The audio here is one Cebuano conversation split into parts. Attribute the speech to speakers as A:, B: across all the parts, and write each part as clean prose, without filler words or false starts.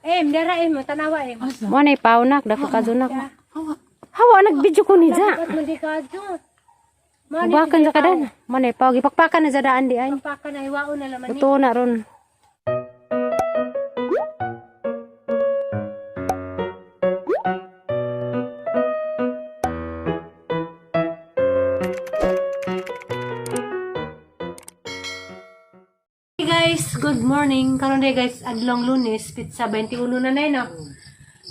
A: Em, dara em, tanawa em.
B: Mo na ipaunak dako kadunak. Hawa nagbidyo ko ni ja.
A: Dapat mo di kadyo.
B: Ubakan sa kadan. Mo na ipaw gipakpakan na sa daan di ay.
A: Pagpaka na hiwaon na laman ni.
B: Buto na ron.
A: Hey guys, good morning. Karon day guys, adlong Lunes, pizza 21 na na no.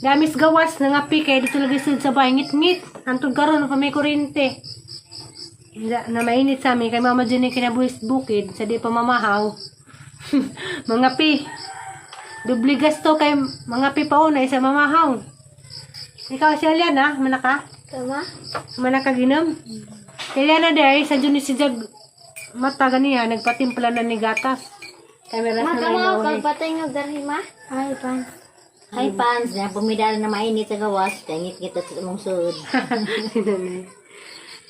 A: Damis gawas na nga pi kay dito lagi sid sa bahay ngit-ngit. Antod karon pa may kuryente. Na, na mainit sa amin kay Mama Jenny kinabuhis bukid sa di pa mamahaw. Mga pi. Dubli gasto kay mga pi pa una isa mamahaw. Ikaw si Aliana, manaka?
C: Tama?
A: Manaka ginom? Kaya na day sa Juni si Jag mata ganiya nagpatimpla na ni gatas. Kamera na
C: Matama ko patay nga darhi ma. Hi pants.
D: Hi fans, na pumidal na mainit sa gawas, kay ngit-ngit at sa mong sud.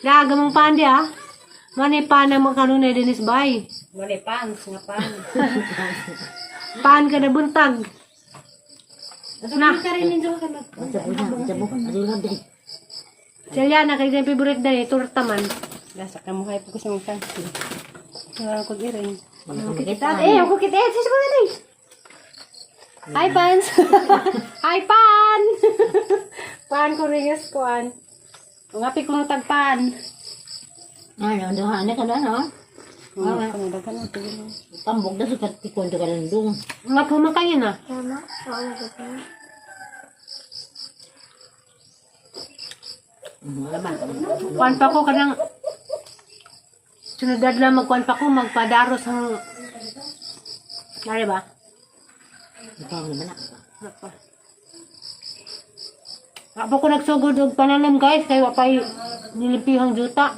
A: Gaga mong pandi ah. Manay pana mo kanunay dinis bay.
B: Mo na pants nga pan.
A: Paan ka na buntag. Na.
D: Unsa po na, unsa po, adulab dai.
A: Sila na kay yung favorite dali torta man.
B: Nasa kamuhay po ko sa mga kansi. Wala ko iring.
D: Kita
A: Eh, ako kita eh sa mga day. Hi pans. Hi pan. Pan ko ringas kuan.
B: Ang api ko ng tagpan.
D: Ano, duha na ka na no? Tambok na sa katikon to kalandong.
A: Nga po makain ah.
C: Tama? Oo, tama.
D: Laban.
A: Kuan pa ko kanang sunod adlaw magkuan pa ko magpadaros ang Nari ba?
D: Ikaw naman na.
A: Ako ko nagsugod og pananim guys kay wa pay nilimpihang juta.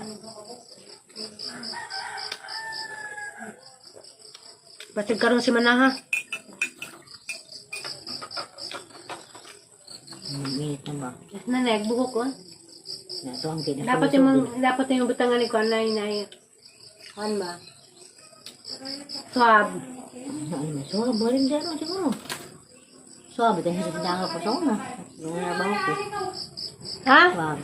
A: Basig karon si Manaha.
D: Minit na ba?
A: Na nagbuko ko.
D: Na to ang kina.
A: Dapat yung butangan ni kuan nay nay. Kuan ba? Swab.
D: Ano, suwab rin dyan siguro. Suwab dahil sa tindahan ko sa una. Nung nabaw ko.
A: Ha?
D: Suwab.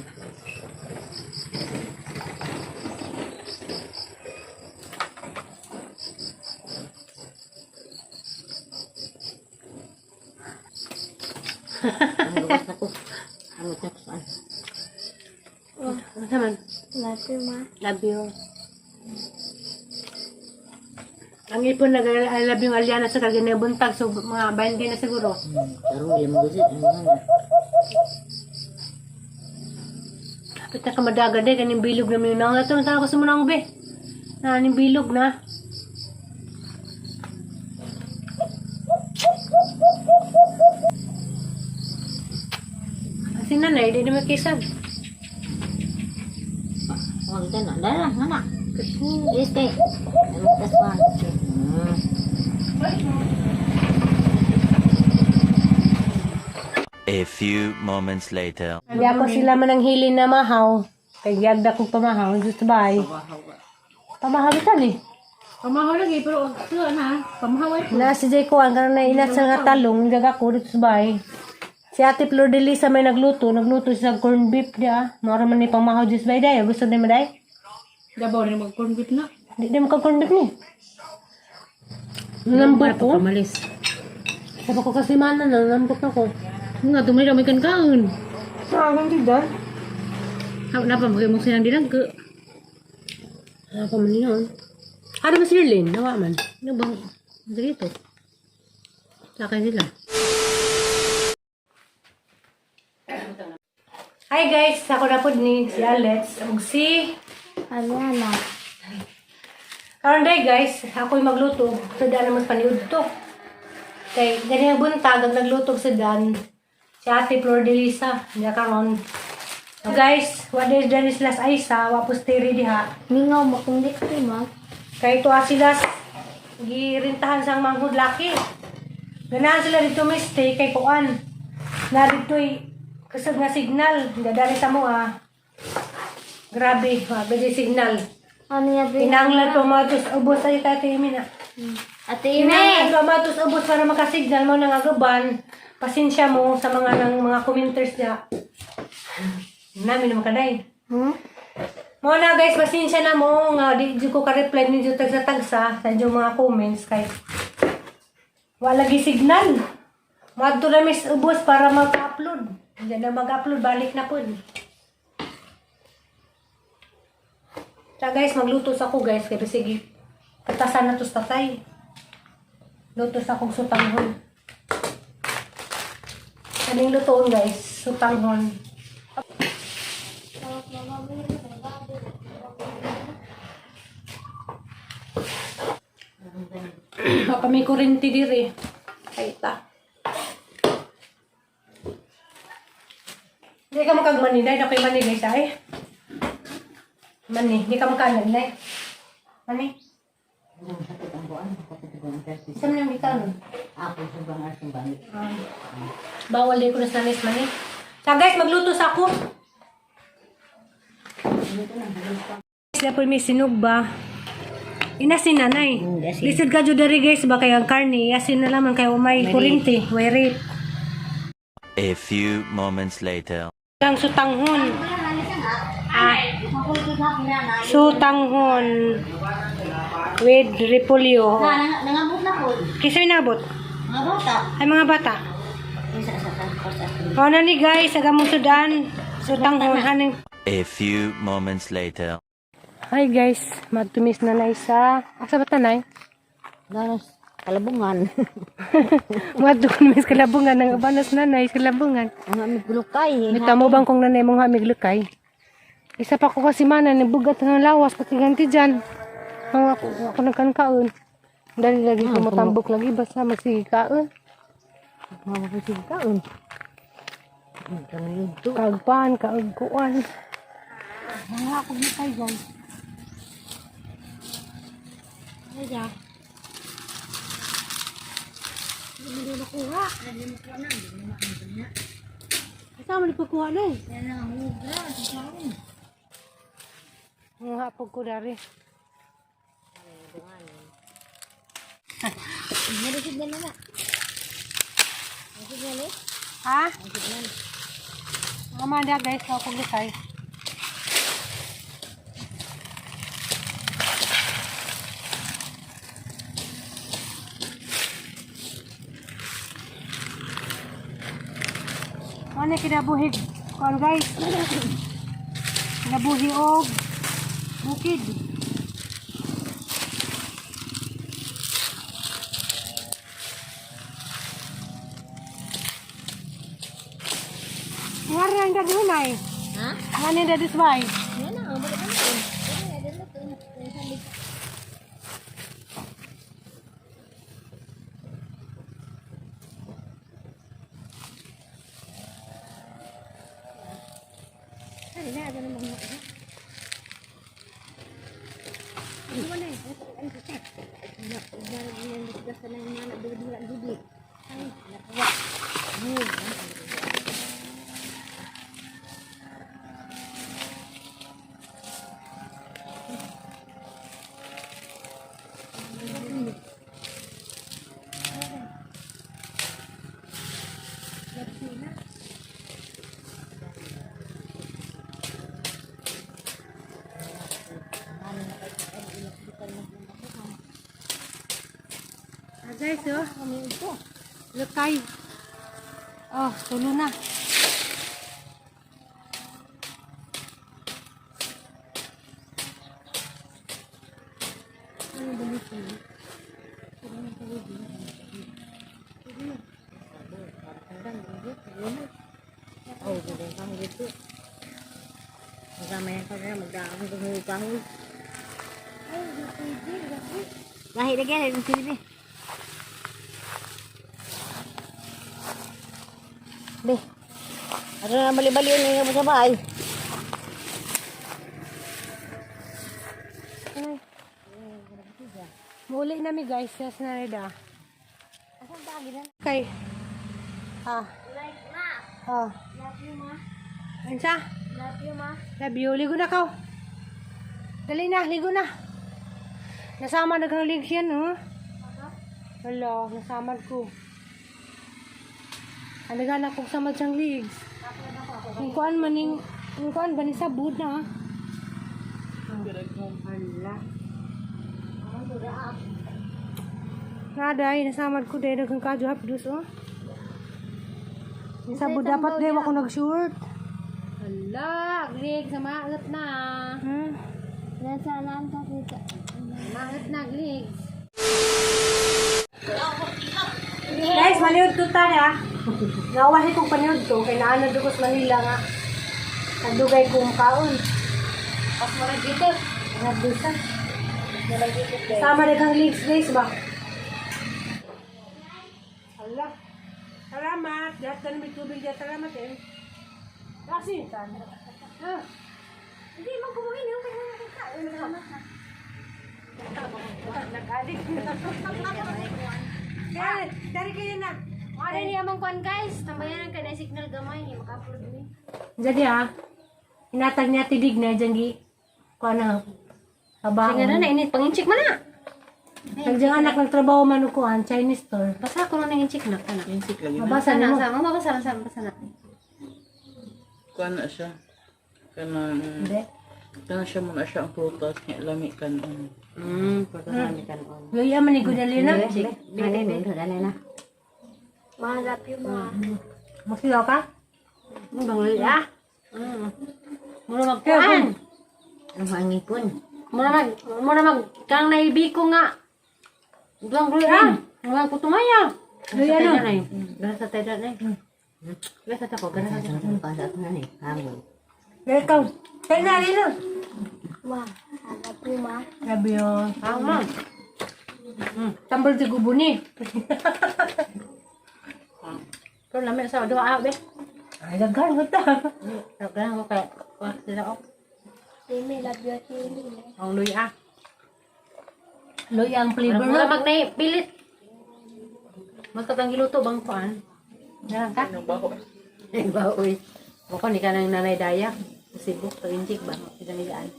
D: Ang lugas na ko. Ang lugas na ko saan.
A: Ano naman?
C: Love you ma.
A: Love you. Ang ipon nag I love you Aliana sa kagina buntag so mga 20 na siguro.
D: Karoon, wala magusit. Ano nga na.
A: Dapat na kamadaga de kaning bilog na minang nato sa ako sa munang be. Na aning bilog na. Kasi nanay, di na makisan.
D: Huwag ka na. Dala, nga na. Este. Ang lugas pa.
E: A few moments later.
A: Hindi ako sila man ang hilin na mahaw. Kay giyagda kong pamahaw. Just bye. Pamahaw bitan eh.
B: Pamahaw lagi pero ito na. Pamahaw ay.
A: Na si Jay Kuan, kanang nainat sa nga talong, jaga ko dito sa bahay. Si Ate Flor de Lisa may nagluto, nagluto siya corn beef niya. Mara man ni pamahaw just by day. Gusto ni maday?
B: Dabaw rin mag corn beef na.
A: Di di maka corn beef ni. Nambot ko.
B: Pamalis.
A: Sabi ko kasi mana na, nambot ako.
B: Nga tumay daw may kankaon.
A: Ah, hindi dyan.
B: Ha na pa magay mo silang dilang ko.
A: Ano pa man yun? Ano ba si Lynn? Nawa man.
B: Ano bang dito? Sa akin sila.
A: Hi guys, ako na po ni si Alex ug si
C: Aliana.
A: Karon day guys, ako'y magluto sa daan naman paniud to. Kay ganyan buntag ang nagluto sa daan si Ate Flor de Lisa niya karon. So guys, what is Dennis las Aisa, wa posteri diha.
C: Mingaw mo kung di ko ma.
A: Kay tuwa sila girintahan sang manghud laki. Ganahan sila dito may stay kay kuan. Na dito'y kusog nga signal, dadali sa mo ah. Grabe, grabe signal.
C: Ano ya bi?
A: Kinanglan pa matos ubos ay kay Ate Amy na.
C: Ate Ime.
A: Kinanglan pa matos ubos para makasignal mo nang agaban. Pasensya mo sa mga ng mga commenters niya. Namin naman kaday. Mo na guys, pasensya na mo nga di jud ko ka-reply ninyo tagsa-tagsa sa inyong mga comments kay wala lagi signal. Madto na mis ubos para mag-upload. Hindi na mag-upload, balik na po. Sa guys, magluto sa ko guys kay sige katasan na to sa tatay. Luto sa kong sutanghon. Aning lutoon guys, sutanghon. Baka may kurente diri. Ay ta. Hindi ka makagmani, dahil ako'y mani guys ay. Mani, hindi ka makaanad na Mani,
D: Ang sakit ang buwan, sakit ko ang persis.
A: saan mo yung gitan?
D: Ako sobrang asong balik.
A: Bawal din ko na sa nanis mani. Sa guys, magluto sa ako. Sila po may sinugba. Ina si nanay.
D: Asin.
A: Lisod ka jud diri guys ba kay ang karne, asin na laman kay umay kurente, way rate.
E: A few moments later.
A: Ang sutanghon. Ah. Sutanghon with repolyo.
D: Nangabot na po.
A: Kisa may nabot?
D: Mga bata.
A: Ay mga bata.
D: Isa sa sa sa.
A: O na ni guys, aga mong sudan. Sutanghon haning.
E: A few moments later.
A: Hi guys, magtumis na na isa. Asa ba tanay?
D: Danas kalabungan.
A: Magtumis kalabungan ng ubanas nanay kalabungan.
D: Ang aming gulukay.
A: Mita mo bang kung nanay mong hamiglukay? Isa pa ko kasi mana, bugat ng lawas, patiganti dyan. Mga ako, ako nagkankaon. Dali lagi ko matambok lagi, basta magsige kaon.
D: Mga mapusig kaon. Kami yun.
A: Kaagpan, kaagkuan. Mga ako gitay guys. Ay, Hindi mo nakuha. Kasama ni pagkuha na eh. Ang hapog ko dari. Ha? Amanda guys, ako gitay. Ano kinabuhi? Kuan guys. Kinabuhi og bukid. Ngari ang dadi hunay.
D: Ha?
A: Ngani dadi subay.
D: Yan na, balik na.
A: Ah, guys, oh. Lukay. Oh, tulo na.
D: Oh, gudang kang gitu. Magkamayan ka na, magdaang kung kahoy. Lahir lagi ada di sini. Be. Ano na bali-bali yun yung sa bahay?
A: Ay. Muli na mi guys, yes na rin ah. Okay. Ah.
C: Like ma.
A: Ah.
C: Love you ma.
A: Ansa?
C: Love you ma.
A: Love you. Ligo na ka. Dali na, ligo na. Nasama na kang ligyan, oh. Wala, nasamad ko. Alaga na kog samad siyang legs. Yung kuan maning, yung kuan ba ni sabod na ah. Hala. Naday, nasamad ko dahil daghang kadyo hapdos oh. Yung sabod dapat dahil ako nag-short.
B: Hala, Glig, sa maangat na.
C: Nasa naan ka kita.
B: Maangat na, Glig.
A: Guys, maliod to ta ah. Nawahi kong paniod to kay naanad ko sa Manila nga. Nagdugay kong kaon.
B: Pas mo na dito.
A: Nagdusa. Sama daghang legs guys ba? Hala. Salamat. Lahat na may tubig dyan. Salamat eh. Kasi. Ah.
C: Hindi, magbubuhin yun. Kaya nakita. Salamat na.
A: Nag-addict. Kaya, dari kayo na.
B: Ano niya mang kwan, guys? Tambayan ka na signal gamay. Maka-upload ni.
A: Jadi ah, inatag niya tidig na dyan gi. Kuha na. Trabaho.
B: Sige na, nainit. Panginchik man na.
A: Nagdiyang anak nagtrabaho man og kuan, Chinese store.
B: Basta ko na inchik na. Kana.
F: Insik lagi na.
A: Mabasa
B: Sana,
A: na mo.
B: sa. Mabasa na, sa. Mabasa na.
F: Kuha na siya. Kanang,
A: Hindi.
F: kana siya muna siya ang prutas niya. Lami kanon.
B: Prutas namin kanon.
A: Luya man ni Gudalina.
D: Dali na, dali na.
C: Ma, love you, ma.
A: Masilaw ka?
B: Ang bangoy, ah. Mura magkuan.
D: Ang hangipon.
B: Mura mag, kang naibiko nga. Duang guloy, ah. Mura kutumaya.
A: Luya no.
B: Gana sa tayo na eh. Gana sa tako, gana sa tako.
D: Ang pasa ko na ni. Hangin.
A: Welcome. Tayo na, Lina.
C: Ma, I love you, ma.
A: Grabe yun.
B: Tama.
A: Tambal si gubuni.
B: Pero lami sa duha ah, be.
A: Ay, daghan ko ta.
B: Gana ko kay kuha sila oh.
C: Timmy, love you, Timmy.
B: Ang luy ah.
A: Luya ang flavor
B: Mura
A: no?
B: mag nai pilit. Mas katang giluto bang kuan. Nalang ka?
F: Anong baho?
B: Ay ba oy. Bako ni ka nang nanay daya. Sibuk to injik ba? Idan-idan.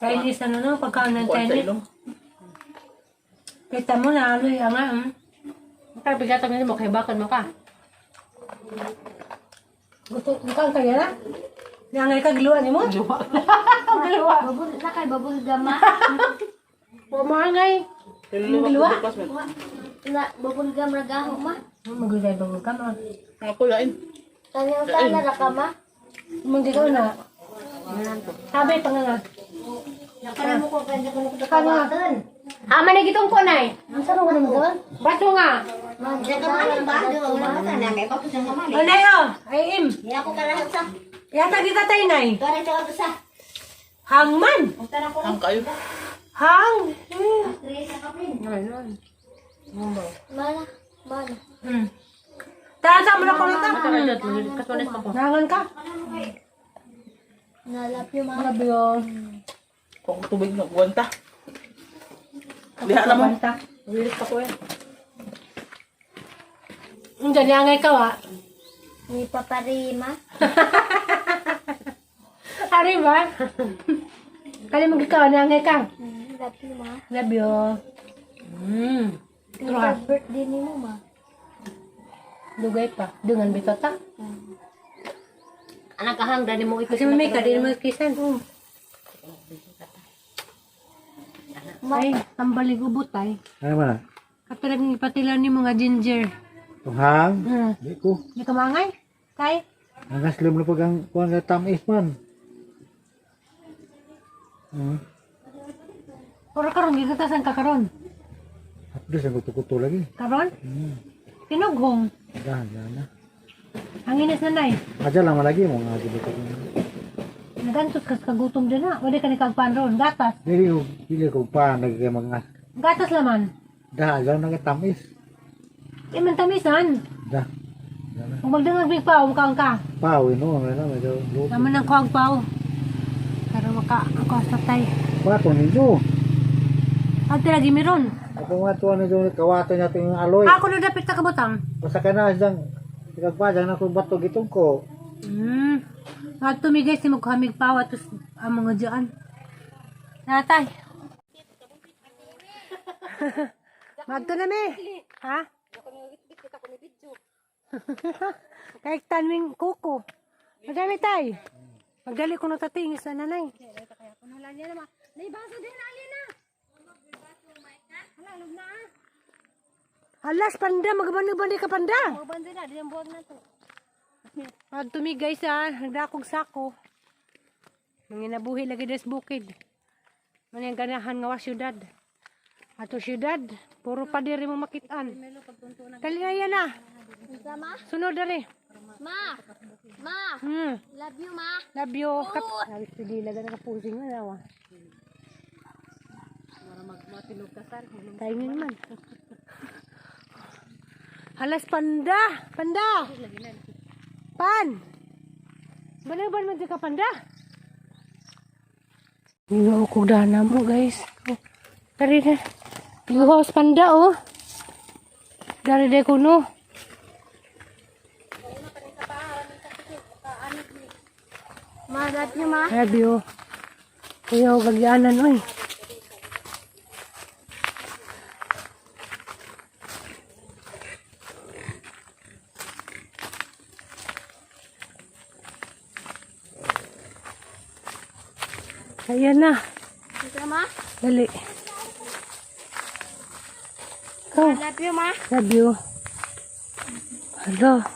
A: Chinese ano no? Pagkaon ng
F: Kuha sa
A: Chinese.
F: ilong.
A: Kita mo na, luya nga.
B: Kaya bigatan mo kay bakal mo ka.
A: Gusto, ikaw kaya na? Nangay ka, giluan ni mo?
B: Dalawa.
C: Babul, na kay babul gama.
B: Wa maangay.
F: Dalawa ko bukas man.
C: Na, babul gam ragaho, ma.
A: Magugay bago ka ma.
F: Ako lain.
C: Kanyang tala ra ka, ma.
A: Magigay na. Sabi pa nga.
D: Nakala mo ko kanya ko
A: Kanya.
B: Ah, man gitong ko nay.
A: Ang sarong ko naman doon.
B: Bato nga.
C: Ma,
D: Kamali ba? Wala ka na kay pa sa kamali.
A: Ano yun? Ay, im.
D: Hindi ako kalahat sa.
A: Yata kita tayo, nay.
D: Tuwa sa sa.
A: Hangman.
F: Ang kayo.
A: Hang.
C: Mana, mana.
A: Tara, sa mo na ko na.
B: Kasunis pa ko.
A: Nangan ka.
C: Na, love you, ma.
A: Grabe yun.
F: Kung tubig na kuwanta. Diha na mo.
A: Banta.
F: Wilis pa ko eh.
A: Ang ganyan ka wa.
C: Ni paparima.
A: Ari ba? Kali mo ikaw, nangay ka.
C: Love you, ma.
A: Love you.
C: Ni birthday ni mo, ma.
A: Dugay pa. Dungan bitota.
B: Anak kahang dani mo
A: Kasi may ka, di mo kisan. Ay, tambalig ubot ay.
G: Ano man?
A: Katirag ni patila ni mga ginger.
G: Tunghang? Di ko.
A: Di ka maangay? Kay?
G: Ang aslim na pag ang kuhan sa tamis man.
A: Ora karon gigatasan ka karon.
G: Hapdos ang kuto-kuto lagi.
A: Karon? Tinughong.
G: Dahan, dahan na.
A: Ang inis na nay.
G: Aja lang malagi mo nga dito.
A: Nagantos kas kagutom din na. Wala ka ni kagpan ron. Gatas.
G: Dili ko dili ko pa nagkay mga
A: Gatas laman.
G: dahan lang nagatamis.
A: Di man tamisan.
G: Dah.
A: Kung magdangag mig paw, mukhang ka.
G: Pao ino na medyo luto.
A: Naman ang kuwag paw. Pero maka ako sa tay.
G: Pato ninyo.
A: At lagi meron.
G: Ako nga tuwa ninyo kawato niya yung aloy.
A: Ako na dapat ta kabutang.
G: Basta ka na siyang ikagpadang na kung bato gitong ko.
A: At tumigay si maghamig paw at ang mga dyan. Natay. Magto na me. Ha? Kahit tanming kuko. Madami tay. Magdali ko natatingis na nanay.
B: Naibasa din, Alina. Hala, lug na ah.
A: Alas, panda. Magabano-bandi ka, panda.
B: Uban din na, di ang buwag na to.
A: Adto mi guys ah, nagdakog sako. Manginabuhi lagi des bukid. Man ang ganahan nga wa syudad. Ato syudad, puro pader mo makitaan. Dali na yan ah.
C: Ma?
A: Sunod dali.
C: Ma! Ma! Love you, ma!
A: Love you. Kap Sabi si Dila na kapusing na daw. Tayo naman. Halas panda! Panda! Pan! Banaban man di ka panda? Ginoo ko dana mo guys. Oh, dari na. Ginoo panda oh. Dari de kuno.
C: Ma, love you, ma!
A: Love you. Kuya, huwag gagyanan, oy. Ayan na.
C: Ito, ma?
A: Dali. Go.
C: Love you, ma!
A: Love you. Hala.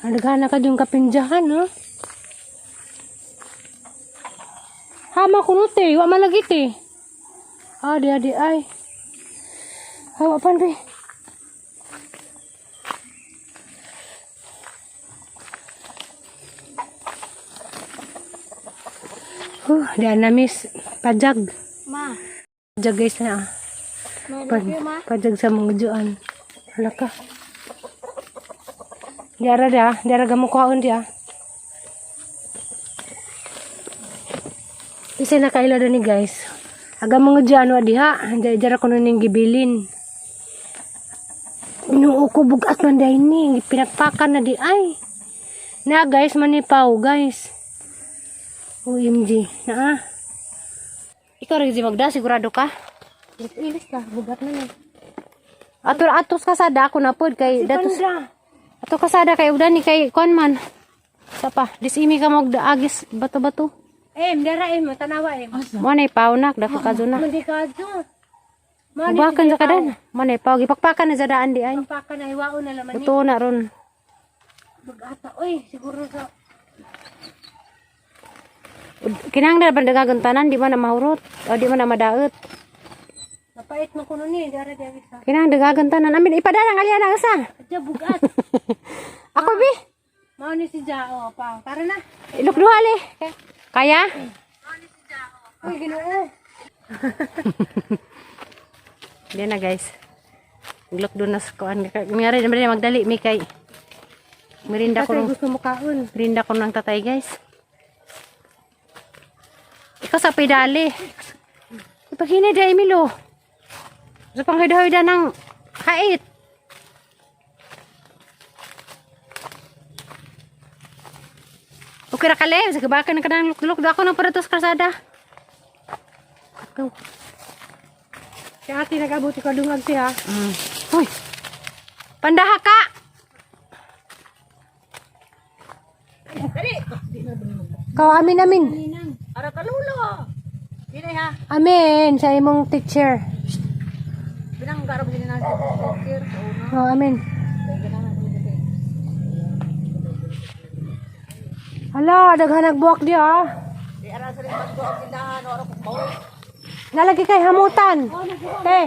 A: Nagana ka yung kapinjahan, no? Hama kuno te, wa malagi te. Adi adi ay. Hawa pan be. Huh, di na miss. Pajag.
C: Ma!
A: Pajag guys na ah.
C: Ma, love you, ma!
A: Pajag sa mga juan. Hala ka. Diara da, diara gamukhaon dia. Isa na kaila ni guys. Aga mga juan wa diha, diara ko ning gibilin. Ginoo ko bugat man dahil ni, pinagpakan na di ay. Na guys, manipaw guys. OMG, na ah. Ikaw rin magda, sigurado ka? Ilis ka, bugat na ni.
B: Ato atos kasada ako na pod kay
A: Si
B: datos.
A: Panda.
B: Ato kasada kay udan ni kay kuan man. Sa pa, disimi ka mag agis bato-bato.
A: Em, dara em, tanawa em.
B: Mo nay paunak dako kaduna.
A: Mandi ka dyan. Mani
B: Ubakan sa kadan. Mo nay pau gipakpakan na sa daan di ay.
A: Pagpakan na hiwaon na laman ni.
B: Buto na ron.
A: Bugata, oy, siguro sa
B: Kinahanglan ba dagagan tanan di man na mahurot o di man na madaot.
A: mapait man kuno ni, dara dara sa.
B: Kinahanglan dagagan tanan. Amin ipadala ang alya na asa.
A: Adya bugat.
B: Ako bi.
A: Mao ni si Jao pa. Tara na.
B: Ilok duha le. Kaya?
A: Uy, Ginoo.
B: Di na guys. Ilok doon na sa kuan. Ngari na magdali mi kay. Merinda ko
A: Kasi
B: nung
A: gusto mo kaon.
B: Rinda ko ng tatay, guys. Ikaw sa pedale. Ipaghinay da, Emilio. Sa panghidahoy ng hait. Okay ra kale, sa kabakan ka ng luk-luk. Ako ng paratos krasada. Go.
A: Si ate nag-abot ko dungag siya.
B: Uy. Pandaha ka.
A: Kaw amin amin.
D: Ara kalulo. Dili ha.
A: Amin sa imong teacher.
D: Binanggarap din na sa teacher.
A: Oh, amin. Hala, daghan nagbuwak di ah.
D: Di ara sa rin ko ang tindahan ora ko mo.
A: Nalagi kay hamutan. Te.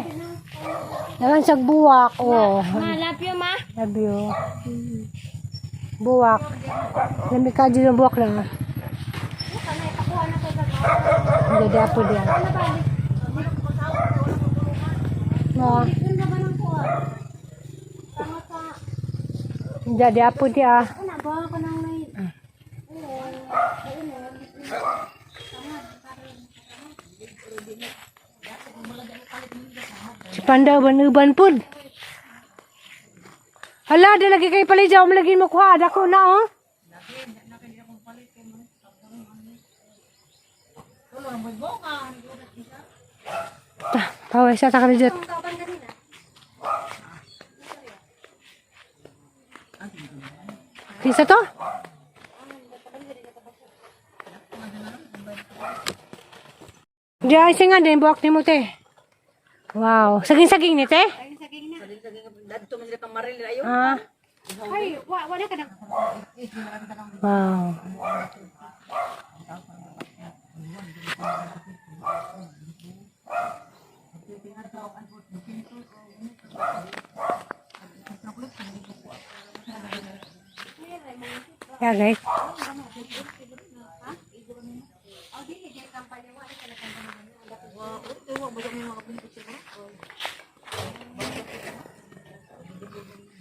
A: Daghan siyag buwak. Oh.
C: Ma, love you, ma!
A: Love you. Buwak. Lami ka dyan ang buwak lang. ah. Hindi, di apo diyan. No. Hindi, di apo di ah. Si Panda, uban-uban pud. Hala, di lagi kay palijaw, malagi mo kuha. Dako na, oh. Ta, paway sa takadjot. Kinsa to? Di ay singa din buwak nimo te. Wow, saging-saging ni te?
D: Dadto man sila kang maril ayo.
A: Ah.
C: Ay, wala ka na.
A: Wow. Yeah, guys.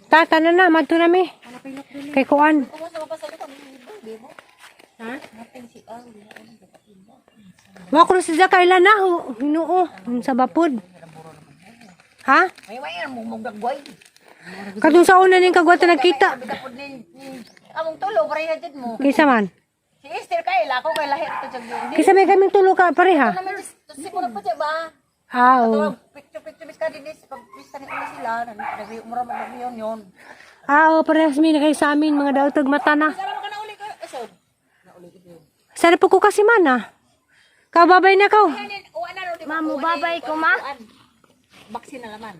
A: Tata na na, madto na mi. Kay kuan. Wa ko sa kailan na ho, Ginoo, sa bapod. Ha?
D: May may mo mugdagway.
A: Katong sa una ning kagwata nagkita.
D: Bitapod ni among tulo pareha jud mo.
A: Kaysa man.
D: Si Esther kay lako kay lahi to jud yun.
A: Kaysa may kaming tulo ka pareha.
D: Naman siguro pa siya ba?
A: Ah, oo.
D: Picture picture bis ka din pag pista ni uli sila, nag mura man yun yun.
A: Ah, oo, parehas mi na kayo sa amin, mga daotog mata na.
D: Sara ka na uli ka esod.
A: Sana po ko kasi man ah. Kababay na ka.
D: Ma'am, babay ko ma. Baksin na laman.